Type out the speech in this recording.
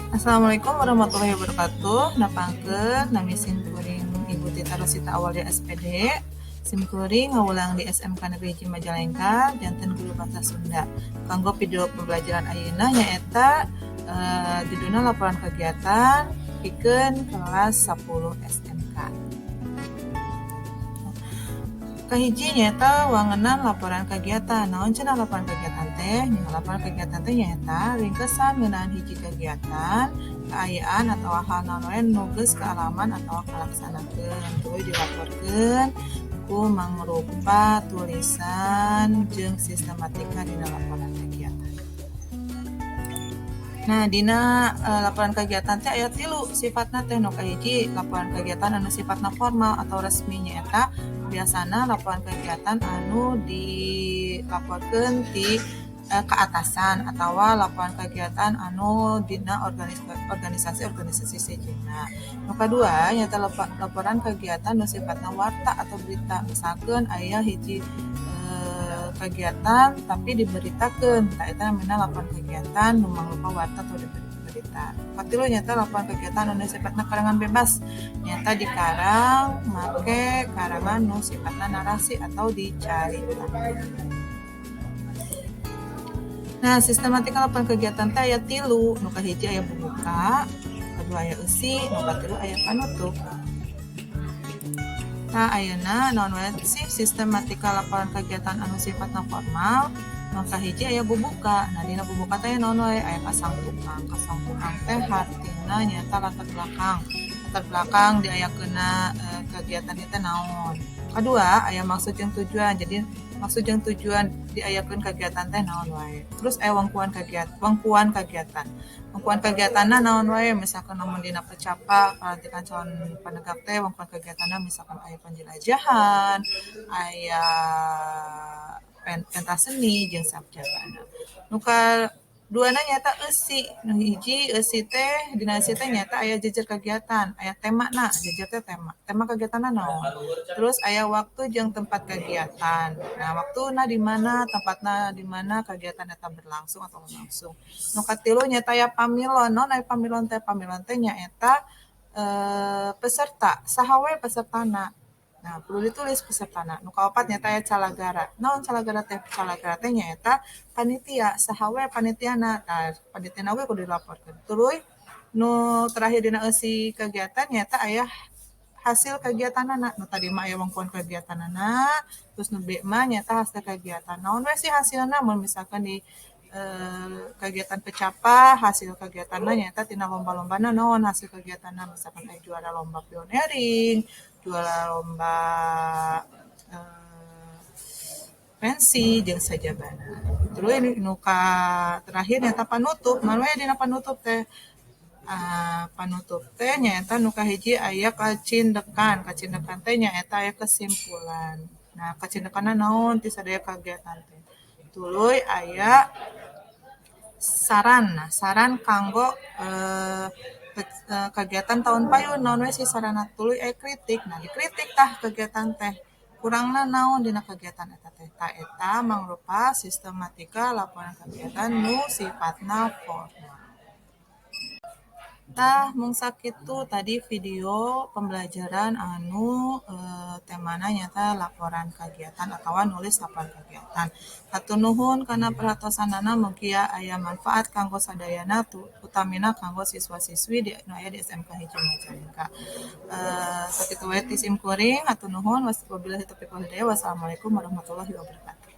Assalamualaikum warahmatullahi wabarakatuh. Nepangkeun, nami sim kuring Ibu Tita Rosita Awalia S.Pd. Sim kuring ngawulang di SMK Negeri Hiji Majalengka, janten guru bahasa Sunda. Kanggo video pembelajaran ayeuna nyaeta judulna laporan kegiatan pikeun kelas 10 SMK. Kahiji nyaeta wangenan laporan kegiatan. Naon cenah laporan kegiatan teh? Nya, laporan kegiatan teh nyaeta ringkesan ngeunaan hiji kegiatan, kaayaan atau hal naon wae nu geus kaalaman atawa kalaksanakeun. Tuluy dilaporkeun ku mangrupa tulisan jeung sistematika dina laporan kegiatan. Nah, dina laporan kegiatan teh aya tilu sifatna teh. Nu kahiji, laporan kegiatan anu sifatna formal atau resmi, nyaeta biasana laporan kegiatan anu dilaporkeun ti ka atasan atawa laporan kegiatan anu dina organisasi-organisasi sejenna. Nu kadua nyaeta laporan kegiatan nu sifatna warta atau berita, misalkeun aya hiji kegiatan tapi diberitakeun, tah eta namina laporan kegiatan nu mangrupa warta atau berita. Katilu nyaeta laporan kegiatan anu sifatna karangan bebas, nyaeta dikarang make karangan nu sifatna narasi atau dicaritakeun. Nah, sistematika laporan kegiatan teh aya tilu. Nu kahiji aya bubuka, kadua aya eusi, nu katilu aya panutup. Nah, ayeuna naon wae sih sistematika laporan kegiatan anu sifatna formal? Nu kahiji aya bubuka. Nah, dina bubuka teh naon wae? Aya kasang tukang. Kasang tukang teh hartina nyaeta latar belakang. Latar belakang diayakeunna kegiatan ieu teh naon. Kadua aya maksud jeung tujuan. Jadi maksud jeung tujuan diayakeun kegiatan teh naon wae. Terus aya wangkuan kegiatan, wangkuan kegiatan. Wangkuan kegiatanna naon wae, misalkan lamun dina pecapa pelantikan calon penegak teh wangkuan kegiatanna misalkan aya penjelajahan, aya pentas seni jeung sajabana. Nu kaduana nyaeta eusi. Nu hiji eusi teh, dina eusi teh nyaeta aya jejer kegiatan, aya temana, jejer teh tema. Tema kegiatanna naon. Terus aya waktu jeung tempat kegiatan. Nah, waktuna di mana, tempatna di mana kegiatan eta berlangsung atau langsung. Nu katilu nyaeta aya pamilon. Naon aya pamilon teh? Pamilon teh nyaeta peserta, saha we pesertana. Nah, perlu ditulis pesertana. Nu kaopat nyaeta aya calagara. Naon calagara teh? Calagara teh nyaeta panitia, saha we panitiana. Tah, panitiana oge kudu dilaporkeun. Tuluy nu terakhir dina eusi kegiatan nyaeta aya hasil kegiatanana. Nu tadi mah aya wangkuan kegiatanana, terus nu B mah nyaeta hasil kegiatan. Naon we sih hasilna? Mun misalkan di kegiatan pecapa, hasil kegiatanna nyaeta tina lomba-lombana naon hasil kegiatanna, misalkan aya juara lomba pionering, juara lomba pensi jeung sajabana. Tuluy nu ka terakhir nyaeta panutup. Naon we dina panutup teh? Panutup teh nyaeta nu kahiji aya kacindekan. Kacindekan teh nyaeta aya kesimpulan. Nah, kacindekanna naon ti sadaya kagiatan teh. Tuluy aya saran. Nah, saran kanggo kegiatan tahun payun naon we sih saranna. Tuluy aya kritik. Nah, dikritik tah kegiatan teh. Kurangna naon dina kegiatan eta teh. Tah, eta mangrupa sistematika laporan kegiatan nu sifatna formal. Tah, mung sakitu tadi video pembelajaran anu temana nyaeta laporan kegiatan atawa nulis laporan kegiatan. Hatur nuhun kana perhatosanana, mugia aya manfaat kanggo sadayana, utamina kanggo siswa-siswi di nu aya di SMK Hiji Majalengka. Sakitu wae ti sim kuring, hatur nuhun, wabillahi taufiq wal hidayah, wassalamualaikum warahmatullahi wabarakatuh.